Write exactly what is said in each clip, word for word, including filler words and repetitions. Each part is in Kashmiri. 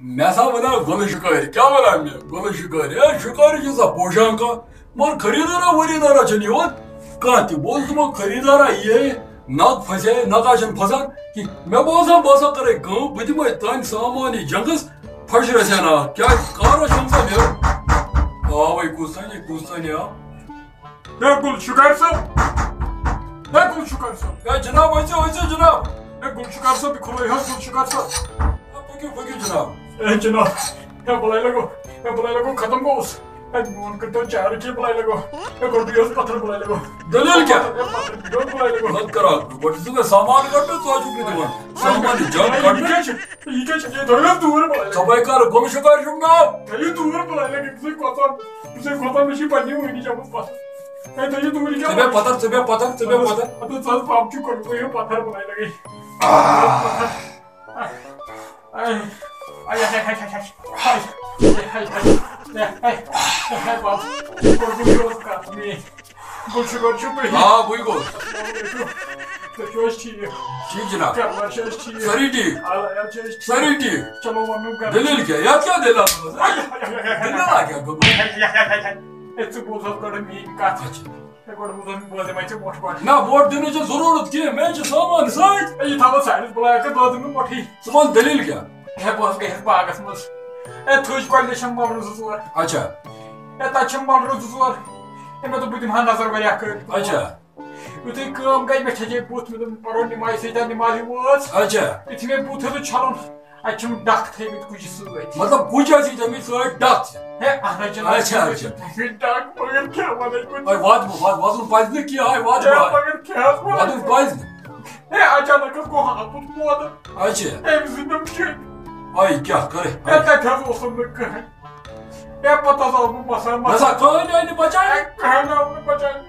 مےٚ سا وَنان گُلہٕ شِکٲرۍ، کیٛاہ وَنان مےٚ؟ گُلہٕ شِکٲرۍ، ہے، شِکٲرۍ چھُ سا پوشان کانٛہہ؟ مگر خریٖدارا ؤریٖدارا چھُنہٕ یِوان کانٛہہ تہِ۔ بہٕ اوسُس دَپان، خریٖدارا یِیہِ، نَگ پھسہِ، نَگ آسن پھسان کینٛہہ۔ مےٚ باسان، بہٕ ہسا کَرَے کٲم، بہٕ دِمَے تانۍ سامان یہِ جنٛگَس، پھشرَس ہٮ۪نہٕ آ، کیٛازِ کارَس چھُنہٕ سا نیران۔ آوَے کُس تانۍ، کُس تانۍ آو۔ ہے گُل شِکٲرۍ صٲب، ہے گُل شِکٲرۍ صٲب۔ ہے جناب، أژِو، أژِو جناب۔ ہے گُل شِکٲرۍ صٲب، یہِ کھُلٲیِو حظ گُل شِکٲرۍ صٲب۔ ہے پٔکِو، پٔکِو جناب۔ ہے جناب، ہے بَلاے لَگو، ہے بَلاے لَگو، ختم گوٚوُس۔ ہے میون کٔرۍتو چارٕ کینٛہہ، بَلاے لَگو۔ ہے گۄڈٕ دِیِو حظ پَتھر، بَلاے لَگو۔ دٔلیٖل کیٛاہ؟ ہے پَتھر دِیِو حظ، بَلاے لَگو۔ لَگ کَران، گۄڈٕ دِژٕے مےٚ سامان کَڑنہٕ، ژٕ حظ چھُکھ نہٕ دِوان۔ سامان جان کَڑنہٕ۔ یہِ کیٛاہ چھُ؟ یہِ کیٛاہ چھُ؟ یہِ تھٲیِو حظ دوٗر، بَلاے لَگو۔ ژٕ بَے کَر، گُل شِکٲرۍ چھُکھ ناو؟ تھٲیِو دوٗر، بَلاے لَگو۔ بہٕ چھُسَے کھۄژان، بہٕ چھُسَے کھۄژان، مےٚ چھِ پنٛنہِ وٕنہِ جمع پَتھر۔ ہے، تھٲیِو دوٗر، یہِ کیٛاہ ژٕ بیٚہہ پَتھر، ژٕ بیٚہہ پَتھر، ژٕ بیٚہہ پَتھر۔ اَدٕ حظ، ژٕ حظ پَمپ چھُ کوٚڑمُت، یہِ پَتھر، بَلاے لَگے۔ آہ۔ آے، آے، آے، بَب، کوٚر مےٚ یہِ اوس کَتھ میٛٲنۍ۔ گُل شِکٲرۍ چھِو تُہی؟ آ، بٕے گوٚس۔ السلام علیکُم۔ تُہۍ چھِو حظ ٹھیٖک؟ ٹھیٖک جِناب۔ گَرٕ بار چھِ حظ ٹھیٖک؟ سٲری ٹھیٖک۔ آ، عیال چھِ حظ ٹھیٖک؟ سٲری ٹھیٖک۔ چلو وَنُن گَرٕ۔ دٔلیٖل کیٛاہ؟ یَتھ کیٛاہ دٔلیٖل ٲس؟ آے، آے، آے، آے، آے۔ دٔلیٖلہ کیٛاہ گٔمٕژ؟ آے، آے، آے، آے، آے۔ ہے، ژٕ بوز حظ گۄڈٕ میٛٲنۍ کَتھ۔ اچھا۔ ہے، گۄڈٕ بوز حظ، بوز مےٚ ژےٚ مۄٹھ گۄڈٕ۔ نہ، وۄٹھ دِنٕچ چھَنہٕ ضروٗرت کینٛہہ، مےٚ چھِ سامان سۭتۍ۔ ہے، یہِ تھاو حظ سایڈَس، بہٕ لاگہٕ ژےٚ دۄد دیُن مۄٹھٕے۔ ژٕ وَن دٔلیٖل کیٛاہ؟ ہے، بہٕ حظ گٔیَس باغَس منٛز۔ ہے، تھٔج کۄلہِ چھَم مَلرٕ زٕ ژور۔ اچھا۔ ہے، تَتہِ چھَم مَلرٕ زٕ ژور۔ ہے، مےٚ دوٚپ، بہٕ دِمہٕ ہا نظر واریاہ کٲلۍ۔ اچھا۔ یُتھُے کٲم گٔے، مےٚ چھَچے بُتھ، مےٚ دوٚپ، پَرو نِماز سۭتۍ، نِمازِ وٲژ۔ اچھا۔ یُتھُے مےٚ بُتھ ہیوٚتُن چھَلُن، اَتہِ چھِم ڈَکھ تھٲومٕتۍ کُجہِ سۭتۍ۔ مطلب، کُجہِ ٲسی تھٲومٕتۍ سۭتۍ ڈَکھ ژےٚ؟ ہے، اَہَن حظ، جِناب، اچھا، اَتہِ چھِم اچھا۔ تھٲومٕتۍ ڈَکھ، مگر کیٛاہ وَنَے کُنہِ۔ ہے، وَدُن، وَد-، وَدُن پَزِ نہٕ کینٛہہ، ہے، وَدُن ہے، پَزِ۔ مگر کیٛاہ حظ وَنَے؟ وَدُن پَزِ نہٕ۔ ہے، اچانک حظ گوٚو ہاپُت پٲدٕ۔ اچھا۔ أمۍ زٕ نِم شیٚنۍ۔ ہے، کیٛاہ کَرے؟ ہے، تَتہِ حظ اوسُم نہٕ کٕہٕنۍ۔ ہے، پَتہٕ حظ آوُس بہٕ مَسان، مَسان۔ نسا کٕہٕنۍ آیہِ نہٕ بَچاونہٕ۔ ہے، کٕہٕنۍ آو نہٕ بَچاونہٕ۔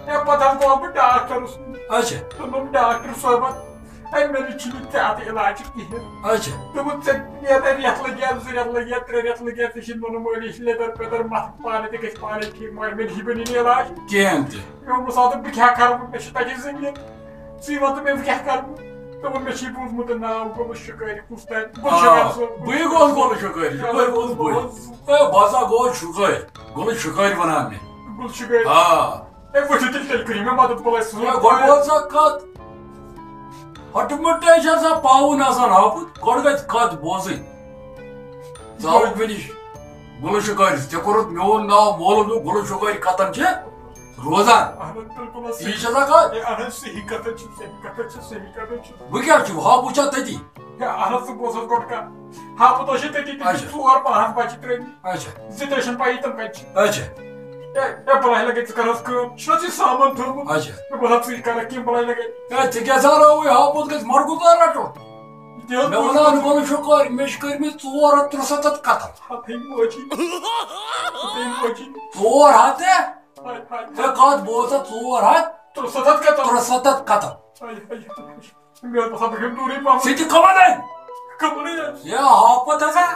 ہے، پَتہٕ حظ گوٚوُس بہٕ ڈاکٹرَس نِش۔ اچھا۔ تہٕ دوٚپُن، ڈاکٹر صٲبَن، ہے، مےٚ نِش چھُنہٕ ژےٚ اَتھ علاج کِہیٖنۍ۔ اچھا۔ دوٚپُن، ژےٚ نیرنَے رٮ۪تھ لٔگۍ یا زٕ رٮ۪تھ لٔگۍ یا ترٛےٚ رٮ۪تھ لٔگۍ یا، ژےٚ چھِنہٕ نوٚنمُت مٲلِش، لیٚدٕر پیٚدٕر مَتھ پانَے تہِ گژھِ پانَے ٹھیٖک، مگر مےٚ نِش بَنی نہٕ علاج۔ کِہیٖنۍ تہِ۔ مےٚ ووٚنمَس، آ، تہٕ بہٕ کیٛاہ کَرٕ وۄنۍ؟ مےٚ چھِ تَتہِ زٔمیٖن۔ ژٕے وَن تہٕ مےٚ، بہٕ کیٛاہ کَرٕ؟ دوٚپُن، مےٚ چھُے بوٗزمُت ناو گُلہٕ شِکٲرۍ، کُس تانۍ؟ گُلہٕ آ، شِکٲرۍ صٲب۔ بٕے گوٚوُس گُلہٕ شِکٲرۍ، یِتھ پٲٹھۍ گوٚوُس بٕے۔ ہے، بہٕ ہسا گوٚوُس شِکٲرۍ، گُلہٕ شِکٲرۍ وَنان مےٚ۔ گُلہٕ شِکٲرۍ۔ آ۔ ہے، ؤتھِو تیٚلہِ، تیٚلہِ کٔرِو مےٚ مَدَد، بہٕ لَگہٕ سۭتۍ۔ ہے، گۄڈٕ بوز سا کَتھ۔ ہَٹہٕ مَٹہٕ چھِ آسان پاوُن آسان ہاپُت، گۄڈٕ گژھِ کَتھ بوزٕنۍ۔ ژٕ آوُکھ مےٚ نِش گُلہٕ شِکٲرۍ، ژےٚ کوٚرُتھ میون ناو معلوم، گُلہٕ شِکٲرۍ کَتَن چھِ روزان۔ اہن حظ، بِلکُل حظ یہِ صحیح۔ چھےٚ سا کَتھ؟ ہے، اہن حظ، صحیح کَتھ حظ چھِ، صحیح کَتھ حظ چھِ، صحیح کَتھ حظ چھِ۔ بہٕ کیٛاہ چھُ، ہاپُت چھا تٔتی؟ ہے، اہن حظ، ژٕ بوز حظ گۄڈٕ کَتھ۔ ہاپُت حظ چھِ تٔتی، تٔتی اچھا۔ ژور پانٛژھ بَچہِ ترٛٲومٕتۍ۔ اچھا۔ زٕ تہِ ٲسِم پَیی تِم کَتہِ چھِ۔ اچھا۔ ہے، ہے، بَلاے لَگے، ژٕ کَر حظ کٲم، چھُنہ ژےٚ سامان تھوٚومُت؟ اچھا۔ مےٚ باسان، ژٕے کَرَکھ کینٛہہ، بَلاے لَگے۔ ہے، ژٕ کیٛاہ زانہٕ وۄنۍ، ہاپُت گژھِ مَرگُزار رَٹُن؟ تہِ حظ مےٚ بوٗز وَنان، مےٚ۔ گۄڈٕ چھُ کورِ، مےٚ چھِ کٔرمٕتۍ ژور ہَتھ ترٛسَتَتھ قتل۔ ہَتٕے مٲجی۔ ہَتٕے مٲجی۔ ژور ہَتھ ہے؟ ہاے، ہاے۔ ژےٚ کَتھ بوز ژےٚ ژور ہَتھ؟ ترٛسَتَتھ قتل۔ ترٛسَتَتھ قتل۔ ہاے، ہاے، ہاے۔ مےٚ اوس باسان، بہٕ کھٮ۪مہٕ دوٗرٕے پَہَم۔ ژٕ تہِ کَمَن ہے؟ کَمَن ہے؟ ہے، ہاپَتھ ہسا۔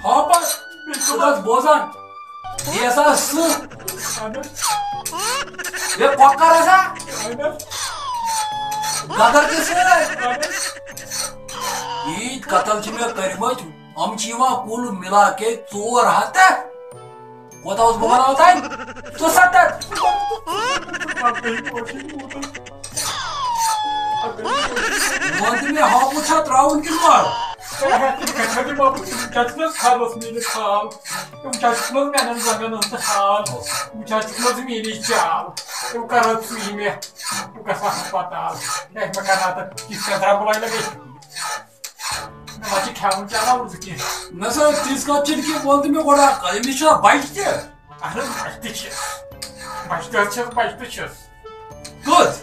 ہاپَتھ۔ بیٚیہِ ژٕ کَتھ بوزان؟ یہِ ہسا سٕہہ۔ اَہَن حظ۔ ہے، کۄکَر ہسا۔ اَہَن حظ۔ گَدَر تہِ سۭتۍ۔ اَہَن حظ۔ ییٖتۍ قتل چھِ مےٚ کٔرمٕتۍ، یِم چھِ یِوان کُل مِلا کے ژور ہَتھ تہٕ کوٗتاہ اوس بہٕ وَنان تۄہہِ؟ ژُسَتَتھ۔ وَن تہٕ مےٚ، ہاپُت چھا ترٛاوُن کِنہٕ وَل؟ تِم چھا چھُکھ نہٕ حظ میٛٲنِس حال؟ تِم چھا چھُکھ نہٕ حظ میٛانٮ۪ن زنٛگَن ہٕنٛز حال؟ تِم چھا چھُکھ نہٕ حظ میٛٲنی چال؟ تِم کَر حظ ژٕے مےٚ؟ بہٕ گژھٕ ہا ہسپتال۔ ہے، مےٚ کَرناو تَتھ کِژھ کَتھ درٛاو بَلاے لَگے۔ مےٚ ما چھِ کھٮ۪وُن چٮ۪وُن زٕ کینٛہہ۔ نہ سا، تِژھ کَتھ چھَنہٕ کینٛہہ، وَن تہٕ مےٚ گۄڈٕ اَکھ کَتھ، أمِس چھا بَچہِ تہِ؟ اَہَن حظ، بَچہِ تہِ چھِس۔ بَچہِ تہِ حظ چھِس، بَچہِ تہِ چھِس۔ کٔژ؟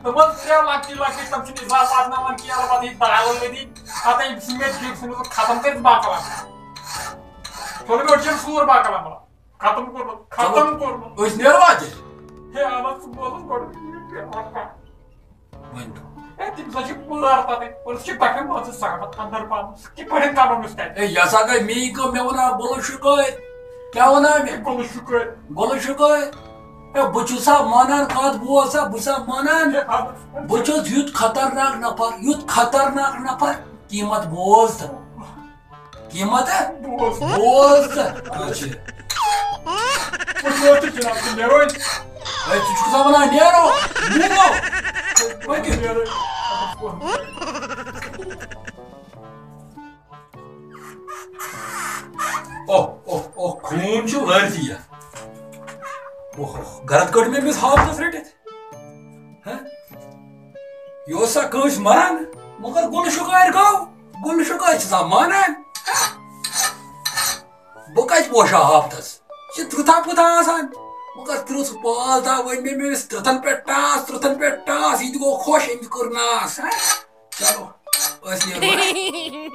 تِم حظ ترٛےٚ لۄکٹی لۄکٹی، تِم چھِنہٕ حِساب واتناوان کینٛہہ، البتہ یہِ دالہٕ ؤدی، پَتہٕ أمۍ سٕنٛدۍ مےٚ ٹھیٖک ژھٕنِتھ ختم کٔرِتھ باقٕے لۄکٹی۔ تھوڑا مےٚ أڑجَن سوٗر باقٕے لۄکٹی۔ ختم کوٚرمُت، ختم کوٚرمُت۔ أسۍ نیروا تیٚلہِ؟ ہے، اَہَن حظ، ژٕ بوز حظ گۄڈٕ۔ ؤنۍ تو۔ ہے، تٔمِس حظ چھِ پٲر تَتٕے، أسۍ چھِ پٮ۪ٹھٕ مان ژٕ سَہمَتھ اَندَر پَہَن۔ کِتھ پٲٹھۍ کَرو أسۍ تَتہِ؟ ہے، یہِ ہسا گٔے میٛٲنۍ کٲم، مےٚ وَنان گُلہٕ شِکٲرۍ۔ کیٛاہ وَنان مےٚ؟ گُلہٕ شِکٲرۍ۔ گُلہٕ شِکٲرۍ۔ ہے، بہٕ چھُس سا مانان کَتھ، بوز سا، بہٕ چھُس سا مانان۔ ہے، اَدٕ۔ بہٕ چھُس یُتھ خطرناک نفر، یُتھ خطرناک نفر، قیٖمت بوز تہٕ۔ قیمت ہا؟ بوز۔ بوز تہٕ۔ اچھا۔ بہٕ چھُس جناب، ژٕ نیرو أسۍ۔ ہے، ژٕ چھُکھ سا ونان نیرو؟ نیرو۔ پٔکِو۔ نیرو۔ اوہ، اوہ، اوہ، خوٗن چھُ وٲرۍتھٕے۔ اوہ، اوہ، گرد کٔڑ مےٚ أمِس ہاپتس رٔٹِتھ۔ ہہ؟ یہِ اوس سا کٲنٛسہِ مران؟ مگر گُلہٕ شُکارِ گوٚو۔ گُلہٕ شُکارِ چھِ سا مانان؟ بہٕ کتہِ پوشہٕ ہاپتس؟ یہِ چھِ ترٕتھا پُتھا آسان۔ مگر ترٕژھ پال تھا، وۄنۍ مےٚ، مےٚ ٲس ترٕتھن پٮ۪ٹھ ٹاس، ترٕتھن پٮ۪ٹھ ٹاس، یہِ تہِ گوٚو خۄش، أمۍ تہِ کوٚر ناس۔ ہہ؟ چلو، أسۍ نیرو۔